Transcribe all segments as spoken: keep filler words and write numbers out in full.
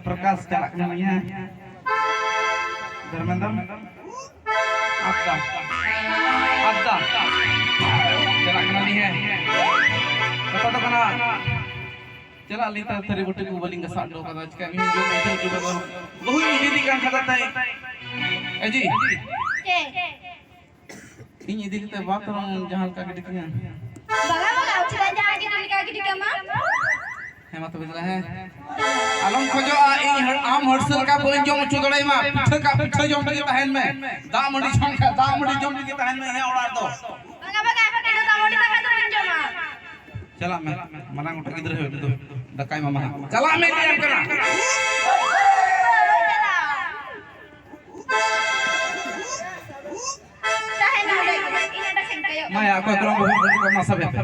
ᱯᱨᱚᱠᱟᱥ ᱪᱟᱞᱟᱜ ᱠᱟᱱᱟ ᱱᱤᱭᱟᱹ᱾ ᱫᱷᱚᱨᱢᱮᱱᱫᱨᱚ᱾ ᱟᱯᱫᱟ᱾ ᱟᱯᱫᱟ᱾ ᱪᱟᱞᱟᱜ ᱠᱟᱱᱟ ᱱᱤᱭᱟᱹ᱾ ᱠᱟᱛᱷᱟ ᱫᱚ ᱠᱟᱱᱟ, ᱪᱟᱞᱟᱜ ᱞᱤᱧ ᱛᱟᱲᱟᱛᱟᱲᱤ ᱵᱟᱹᱴᱤ ᱠᱚ ᱵᱟᱹᱞᱤᱧ ᱜᱟᱥᱟᱣ ᱦᱚᱴᱚ ᱠᱟᱫᱟ᱾ ᱪᱤᱠᱟᱹ ᱤᱧ ᱡᱚᱢ ᱦᱚᱪᱚ ᱦᱚᱪᱚ ᱠᱟᱫᱟ᱾ ᱵᱟᱹᱦᱩᱧ ᱤᱫᱤ ᱠᱟᱱ ᱠᱷᱟᱱ ᱛᱟᱭ᱾ ᱮ ᱡᱤ᱾ ᱪᱮᱫ? ᱤᱧ ᱤᱫᱤ ᱠᱟᱛᱮ ᱵᱟᱯ ᱛᱚᱨᱚᱝ ᱡᱟᱦᱟᱸ ᱞᱮᱠᱟ ᱜᱤᱰᱤ ᱠᱟᱹᱧᱟ᱾ ᱵᱟᱝᱟ, ᱵᱟᱝᱟ, ᱪᱮᱫᱟᱜ ᱡᱟᱦᱟᱸ ᱜᱤᱰᱤ ᱞᱮᱠᱟ ᱜᱤᱰᱤ ᱠᱟᱢᱟ? ᱦᱮᱸ, ᱢᱟ ᱛᱚᱵᱮ ᱫᱮᱞᱟ, ᱦᱮᱸ᱾ ᱟᱞᱚᱢ ᱠᱷᱚᱡᱚᱜᱼᱟ, ᱤᱧ ᱦᱟᱹ-, ᱟᱢ ᱦᱟᱹᱨᱥᱟᱹᱞ ᱠᱟ ᱵᱟᱹᱧ ᱡᱚᱢ ᱦᱚᱪᱚ ᱫᱟᱲᱮᱭᱟᱢᱟ᱾ ᱯᱤᱴᱷᱟᱹ ᱠᱟ ᱯᱤᱴᱷᱟᱹ ᱡᱚᱢ ᱛᱮᱜᱮ ᱛᱟᱦᱮᱱ ᱢᱮ᱾ ᱫᱟᱜ ᱢᱟᱹᱰᱤ ᱡᱚᱢ ᱠᱷᱟᱡ ᱫᱟᱜ ᱢᱟᱹᱰᱤ ᱡᱚᱢ ᱛᱮᱜᱮ ᱛᱟᱦᱮᱱ ᱢᱮ ᱤᱧᱟᱹᱜ ᱚᱲᱟᱜ ᱨᱮᱫᱚ᱾ ᱵᱟᱝᱟ, ᱵᱟᱝᱟ, ᱤᱧ ᱫᱚ ᱫᱟᱜ ᱢᱟᱹᱰᱤ ᱫᱟᱠᱟ ᱫᱚ ᱵᱟᱹᱧ ᱡᱚᱢᱟ᱾ ᱪᱟᱞᱟᱜ ᱢᱮ, ᱢᱟᱨᱟᱝ ᱜᱚᱴᱟ ᱜᱤᱫᱽᱨᱟᱹ ᱦᱩᱭ ᱩᱱᱤ ᱫᱚ ᱫᱟᱠᱟᱭ ᱮᱢᱟᱢᱟ ᱦᱟᱸᱜ᱾ ᱪᱟᱞᱟᱜ ᱢᱮ, ᱞᱟᱹᱭᱟᱢ ᱠᱟᱱᱟ᱾ ᱛᱟᱦᱮᱱ ᱢᱮ ᱚᱸᱰᱮ, ᱤᱧ ᱚᱸᱰᱮ ᱠᱷᱚᱱ ᱠᱚᱭᱚᱜ ᱢᱟᱭᱟ, ᱚᱠᱚᱭ ᱠᱚᱨᱮ ᱵᱟᱹᱦᱩ ᱠᱚ ᱢᱟ ᱥᱟᱵᱮ ᱯᱮ᱾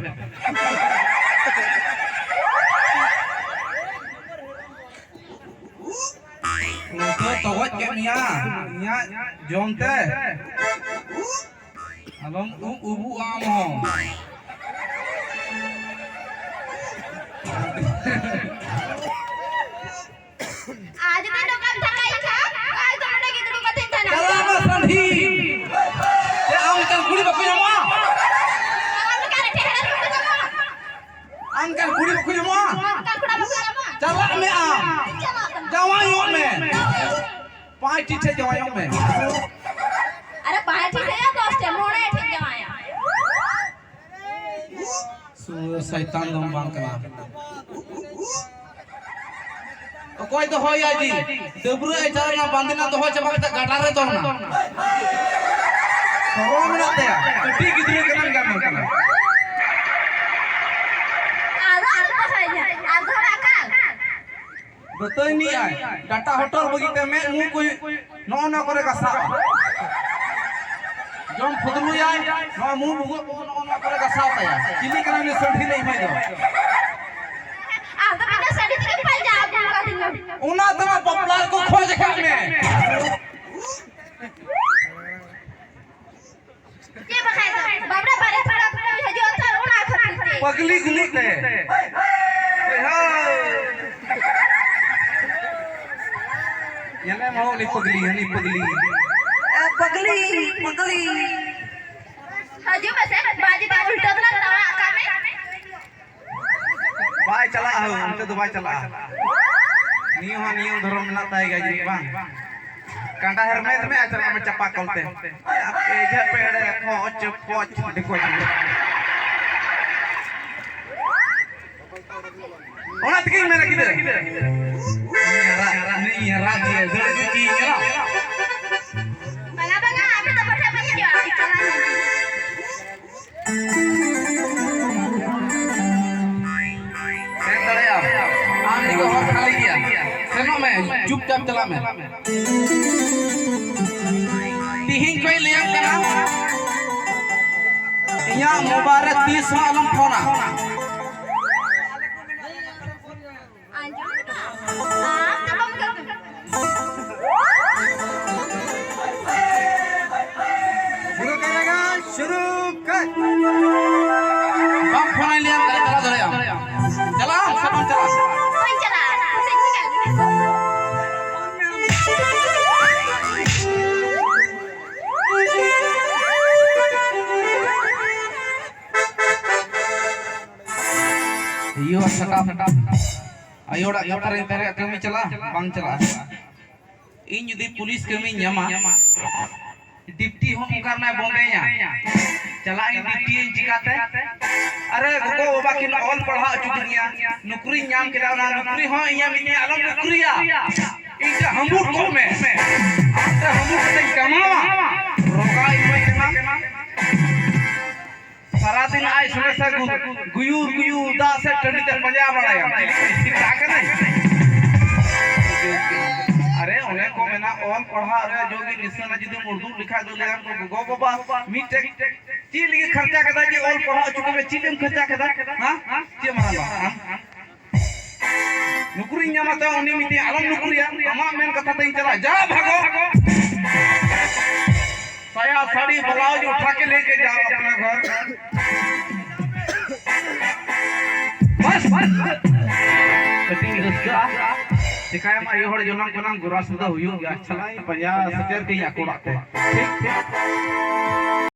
ᱩᱱᱠᱩ ᱛᱚᱜᱚᱡ ᱠᱮᱫ ᱢᱮᱭᱟ, ᱤᱧᱟᱹᱜ ᱡᱚᱢ ᱛᱮ᱾ ᱟᱞᱚᱢ ᱩᱵ ᱩᱵᱩᱜᱼᱟ ᱟᱢ ᱦᱚᱸ᱾ ᱟᱨ ᱡᱩᱫᱤ ᱱᱚᱝᱠᱟᱢ ᱫᱷᱟᱠᱟᱭᱤᱧ ᱠᱷᱟᱱ, ᱮᱠᱫᱚᱢ ᱚᱸᱰᱮ ᱜᱮ ᱫᱩᱲᱩᱵ ᱠᱟᱛᱮᱧ ᱛᱟᱦᱮᱱᱟ᱾ ᱪᱟᱞᱟᱜ ᱢᱮ ᱥᱟᱹᱰᱷᱤ᱾ ᱪᱮᱫ ᱟᱢ ᱞᱮᱠᱟᱱ ᱠᱩᱲᱤ ᱵᱟᱠᱚ ᱧᱟᱢᱚᱜᱼᱟ? ᱟᱢ ᱞᱮᱠᱟᱱ ᱴᱷᱮᱦᱨᱟ ᱠᱩᱲᱤ ᱵᱟᱠᱚ ᱧᱟᱢᱚᱜᱼᱟ? ᱟᱢ ᱞᱮᱠᱟᱱ ᱠᱩᱲᱤ ᱵᱟᱠᱚ ᱧᱟᱢᱚᱜᱼᱟ? ᱟᱢ ᱞᱮᱠᱟᱱ ᱠᱚᱲᱟ ᱵᱟᱠᱚ ᱧᱟᱢᱚᱜᱼᱟ? ᱪᱟᱞᱟᱜ ᱢᱮ ᱟᱢ᱾ ᱪᱟᱞᱟᱜ ᱢᱮ᱾ ᱡᱟᱶᱟᱭᱚᱜ ᱢᱮ᱾ ᱯᱟᱸᱪ ᱴᱤ ᱴᱷᱮᱡ ᱡᱟᱶᱟᱭᱚᱜ ᱢᱮ᱾ ᱟᱨᱮ ᱯᱟᱸᱪ ᱴᱷᱮᱡ ᱫᱚ ᱭᱟ, ᱫᱚᱥ ᱴᱷᱮᱡ, ᱢᱚᱬᱮ ᱴᱷᱮᱡ ᱡᱟᱶᱟᱭᱚᱜ᱾ ᱥᱩ-, ᱥᱚᱭᱛᱟᱱ ᱫᱚᱢ ᱵᱟᱝ ᱠᱟᱱᱟ᱾ ᱚᱠᱚᱭ ᱫᱚᱦᱚᱭᱟ ᱡᱤ? ᱰᱟᱹᱵᱽᱨᱟᱹ ᱮ ᱪᱟᱞᱟᱣ ᱮᱱᱟ, ᱵᱟᱸᱫᱮᱱᱟ, ᱫᱚᱦᱚ ᱪᱟᱵᱟ ᱠᱟᱛᱮ ᱜᱟᱰᱟ ᱨᱮ ᱫᱚᱱ ᱮᱱᱟ᱾ ᱥᱚᱨᱚᱢ ᱢᱮᱱᱟᱜ ᱛᱟᱭᱟ? ᱠᱟᱹᱴᱤᱡ ᱜᱤᱫᱽᱨᱟᱹ ᱠᱟᱱᱟᱢ, ᱜᱟᱱ ᱠᱟᱱᱟ᱾ ᱟᱫᱚ ᱟᱞᱚ ᱫᱚᱦᱚᱭᱟ, ᱟᱨ ᱫᱚᱦᱚ ᱟᱠᱟᱞ᱾ ᱫᱟᱹᱛᱟᱹᱱᱤᱜ ᱟᱭ, ᱰᱟᱴᱟ ᱦᱚᱴᱚᱨ ᱵᱟᱹᱜᱤ ᱛᱮ ᱢᱮᱫ ᱢᱩ ᱠᱚ ᱱᱚᱜᱼᱚ ᱱᱚᱣᱟ ᱠᱚᱨᱮ ᱜᱟᱥᱟᱣᱟ᱾ ᱡᱚᱢ ᱯᱷᱩᱫᱞᱩᱭᱟᱭ, ᱱᱚᱣᱟ ᱢᱩ ᱵᱷᱩᱜᱟᱹᱜ ᱠᱚ ᱱᱚᱜᱼᱚ ᱱᱚᱣᱟ ᱠᱚᱨᱮ ᱜᱟᱥᱟᱣ ᱛᱟᱭᱟ᱾ ᱪᱤᱞᱤ ᱠᱟᱱᱟᱭ ᱩᱱᱤ ᱥᱟᱹᱰᱷᱤ ᱞᱟᱹᱭ ᱢᱮ ᱫᱚ? ᱟᱢ ᱫᱚ ᱢᱤᱫᱴᱟᱝ ᱥᱟᱹᱰᱷᱤ ᱛᱮᱜᱮᱢ ᱯᱟᱸᱡᱟ ᱟᱹᱜᱩ ᱟᱠᱟᱫᱤᱧᱟ᱾ ᱚᱱᱟ ᱛᱮᱢᱟ ᱵᱟᱯᱞᱟ ᱨᱮᱠᱚ ᱠᱷᱚᱡ ᱟᱠᱟᱫ ᱢᱮ᱾ ᱪᱮᱫ ᱵᱟᱠᱷᱟᱡ ᱫᱚ? ᱵᱟᱯᱞᱟ ᱵᱟᱨᱮ ᱛᱷᱚᱲᱟ ᱛᱷᱚᱲᱟ ᱦᱤᱡᱩᱜᱼᱟ ᱛᱚ, ᱚᱱᱟ ᱠᱷᱟᱹᱛᱤᱨ ᱛᱮ᱾ ᱯᱟᱜᱽᱞᱤ ᱜᱩᱞᱩᱜ ᱛᱮ᱾ ᱦᱳᱭ, ᱦᱳᱭ᱾ ᱦᱚᱸ, ᱩᱱᱤ ᱯᱟᱜᱽᱞᱤ, ᱦᱟᱹᱱᱤ ᱯᱟᱜᱽᱞᱤ᱾ ᱮ, ᱯᱟᱜᱽᱞᱤ, ᱯᱟᱜᱽᱞᱤ᱾ ᱦᱤᱡᱩᱜ ᱢᱮᱥᱮ, ᱵᱟᱡᱮ ᱫᱚ ᱩᱞᱴᱟᱹ ᱫᱚ ᱞᱟᱜᱟᱣᱟ, ᱠᱟᱜ ᱢᱮ᱾ ᱵᱟᱭ ᱪᱟᱞᱟᱜᱼᱟ ᱦᱳ, ᱚᱱᱛᱮ ᱫᱚ ᱵᱟᱭ ᱪᱟᱞᱟᱜᱼᱟ᱾ ᱱᱤᱭᱟᱹ ᱦᱚᱸ ᱱᱤᱭᱚᱢ ᱫᱷᱚᱨᱚᱢ ᱢᱮᱱᱟᱜ ᱛᱟᱭ ᱜᱮᱭᱟ ᱡᱟᱹᱱᱤᱡ ᱵᱟᱝ? ᱠᱟᱸᱰᱟ ᱦᱮᱨᱢᱮᱫ ᱢᱮ ᱟᱨ ᱪᱟᱞᱟᱜ ᱢᱮ ᱪᱟᱯᱟ ᱠᱚᱞ ᱛᱮ᱾ ᱟᱯᱮ ᱡᱷᱟᱹᱯᱮ ᱮᱲᱮ ᱠᱚᱪ ᱯᱚᱪ ᱰᱤᱠᱚᱪ᱾ ᱚᱱᱟ ᱛᱮᱜᱮᱧ ᱢᱮᱱᱟ ᱜᱤᱫᱟᱹᱨ᱾ ᱩᱱᱤ ᱦᱟᱨᱟ, ᱩᱱᱤ ᱦᱟᱨᱟ ᱜᱮᱭᱟ, ᱫᱟᱹᱲ ᱜᱮ ᱠᱤ ᱧᱮᱞᱟ᱾ ᱵᱟᱝᱟ, ᱵᱟᱝᱟ, ᱟᱯᱮ ᱫᱚ ᱵᱟᱯᱮ ᱵᱩᱡᱷᱟᱹᱣᱟ᱾ ᱥᱮᱱ ᱫᱟᱲᱮᱭᱟᱜᱼᱟᱢ᱾ ᱟᱢ ᱱᱤᱛᱚᱜ ᱦᱚᱨ ᱠᱷᱟᱹᱞᱤ ᱜᱮᱭᱟ᱾ ᱥᱮᱱᱚᱜ ᱢᱮ, ᱪᱩᱯᱪᱟᱯ ᱪᱟᱞᱟᱜ ᱢᱮ᱾ ᱛᱤᱦᱤᱧ ᱠᱷᱚᱡ ᱞᱟᱹᱭᱟᱢ ᱠᱟᱱᱟ, ᱤᱧᱟᱜ ᱢᱳᱵᱟᱭᱤᱞ ᱨᱮ ᱛᱤᱥ ᱦᱚᱸ ᱟᱞᱚᱢ ᱯᱷᱳᱱᱟ᱾ ᱟᱸᱡᱚᱢ ᱠᱮᱫᱟ? ᱟᱢ ᱫᱚ ᱵᱟᱢ ᱜᱟᱛᱮ᱾ शुरू करेगा, शुरू कर। ᱵᱟᱢ ᱯᱷᱳᱱᱟᱭ ᱞᱮᱭᱟ, ᱪᱟᱞᱟᱣ ᱫᱟᱲᱮᱭᱟᱜᱼᱟᱢ᱾ ᱪᱟᱞᱟᱜ ᱟᱢ ᱥᱮ ᱵᱟᱢ ᱪᱟᱞᱟᱜᱼᱟ? ᱵᱟᱹᱧ ᱪᱟᱞᱟᱜᱼᱟ᱾ ᱪᱮᱫ ᱪᱤᱠᱟᱹ ᱞᱟᱹᱜᱤᱫ? ᱤᱭᱟᱹ ᱥᱟᱠᱟᱢ᱾ ᱟᱭᱳ ᱚᱲᱟᱜ ᱠᱟᱛᱷᱟ ᱨᱮ ᱛᱟᱦᱮᱸ ᱠᱟᱹᱢᱤ ᱪᱟᱞᱟᱜᱼᱟ, ᱵᱟᱝ ᱪᱟᱞᱟᱜᱼᱟ᱾ ᱤᱧ ᱡᱩᱫᱤ ᱯᱩᱞᱤᱥ ᱠᱟᱹᱢᱤᱧ ᱧᱟᱢᱟ, ᱰᱤᱯᱴᱤ ᱦᱚᱸ ᱚᱱᱠᱟ ᱨᱮᱱᱟᱜ ᱵᱚᱸᱫᱮᱧᱟ᱾ ᱪᱟᱞᱟᱜ ᱤᱧ ᱰᱤᱯᱴᱤᱭᱟᱹᱧ ᱪᱤᱠᱟᱛᱮ? ᱟᱨᱮ ᱜᱚᱜᱚ ᱵᱟᱵᱟ ᱠᱤᱱ ᱚᱞ ᱯᱟᱲᱦᱟᱣ ᱦᱚᱪᱚ ᱠᱤᱫᱤᱧᱟ, ᱱᱩᱠᱨᱤᱧ ᱧᱟᱢ ᱠᱮᱫᱟ, ᱚᱱᱟ ᱱᱩᱠᱨᱤ ᱦᱚᱸ ᱤᱧᱮ ᱢᱤᱛᱟᱹᱧᱟ, "ᱟᱞᱚᱢ ᱱᱩᱠᱨᱤᱭᱟ, ᱤᱧ ᱴᱷᱮᱱ ᱦᱟᱹᱢᱵᱩᱲ ᱠᱚᱜ ᱢᱮ, ᱟᱢ ᱴᱷᱮᱱ ᱦᱟᱹᱢᱵᱩᱲ ᱠᱟᱛᱮᱧ ᱠᱟᱢᱟᱣᱟ, ᱨᱚᱜᱟ ᱤᱢᱟᱹᱧ ᱠᱟᱱᱟ᱾" ᱥᱟᱨᱟᱫᱤᱱ ᱟᱡ ᱥᱚᱸᱜᱮ ᱥᱮ ᱜᱩ-, ᱜᱩᱭᱩᱨ ᱜᱩᱭᱩᱨ ᱫᱟᱜ ᱥᱮᱫ ᱴᱟᱺᱰᱤ ᱛᱮ ᱯᱟᱸᱡᱟ ᱵᱟᱲᱟᱭᱟ᱾ ᱪᱤᱞᱤ ᱠᱚ ᱥᱮᱛᱟ ᱠᱟᱱᱟᱭ? ᱟᱨᱮ, ᱚᱱᱮ ᱠᱚ ᱢᱮᱱᱟ, ᱚᱞ ᱯᱟᱲᱦᱟᱜ ᱨᱮ ᱡᱚᱜᱮ ᱱᱤᱥᱟᱹᱱᱟ ᱡᱩᱫᱤᱢ ᱩᱫᱩᱜ ᱞᱮᱠᱷᱟᱡ ᱫᱚ ᱞᱟᱹᱭᱟᱢ ᱠᱚ, ᱜᱚᱜᱚ ᱵᱟᱵᱟ ᱢᱤᱫᱴᱮᱡ ᱪᱮᱫ ᱞᱟᱹᱜᱤᱫ ᱠᱷᱚᱨᱪᱟ ᱠᱮᱫᱟ ᱡᱮ ᱚᱞ ᱯᱟᱲᱦᱟᱣ ᱦᱚᱪᱚ ᱠᱚᱢᱮ? ᱪᱮᱫ ᱮᱢ ᱠᱷᱚᱨᱪᱟ ᱠᱮᱫᱟ? ᱦᱮᱸ? ᱪᱮᱫ ᱢᱟᱨᱟᱝ ᱵᱟ? ᱦᱮᱸ? ᱱᱩᱠᱨᱤᱧ ᱧᱟᱢᱟ ᱛᱚ ᱩᱱᱤ ᱢᱤᱫᱴᱤᱡ ᱟᱞᱚᱢ ᱱᱩᱠᱨᱤᱭᱟ, ᱟᱢᱟᱜ ᱢᱮᱱ ᱠᱟᱛᱷᱟ ᱛᱮᱧ ᱪᱟᱞᱟᱜᱼᱟ, ᱡᱟ ᱵᱷᱟᱜᱚ᱾ ᱥᱟᱭᱟ ᱥᱟᱹᱲᱤ ᱵᱞᱟᱣᱩᱡ ᱩᱴᱷᱟ ᱠᱮ ᱞᱮᱠᱮ ᱡᱟᱣ ᱟᱯᱱᱟ ᱜᱷᱚᱨ᱾ ᱵᱟᱥ, ᱵᱟᱥ᱾ ᱠᱟᱹᱴᱤᱡ ᱤᱧ ᱨᱟᱹᱥᱠᱟᱹᱜᱼᱟ᱾ ᱪᱮᱠᱟᱭᱟᱢ, ᱟᱭᱳ ᱦᱚᱲ ᱡᱚᱱᱚᱢ ᱠᱟᱱᱟᱢ, ᱜᱚᱨᱟᱥ ᱫᱚ ᱦᱩᱭᱩᱜ ᱜᱮᱭᱟ᱾ ᱪᱟᱞᱟᱜ ᱤᱧ ᱯᱟᱸᱡᱟ ᱥᱮᱴᱮᱨ ᱠᱟᱹᱧ ᱟᱠᱚ ᱚᱲᱟᱜ ᱛᱮ᱾ ᱴᱷᱤᱠ, ᱴᱷᱤᱠ᱾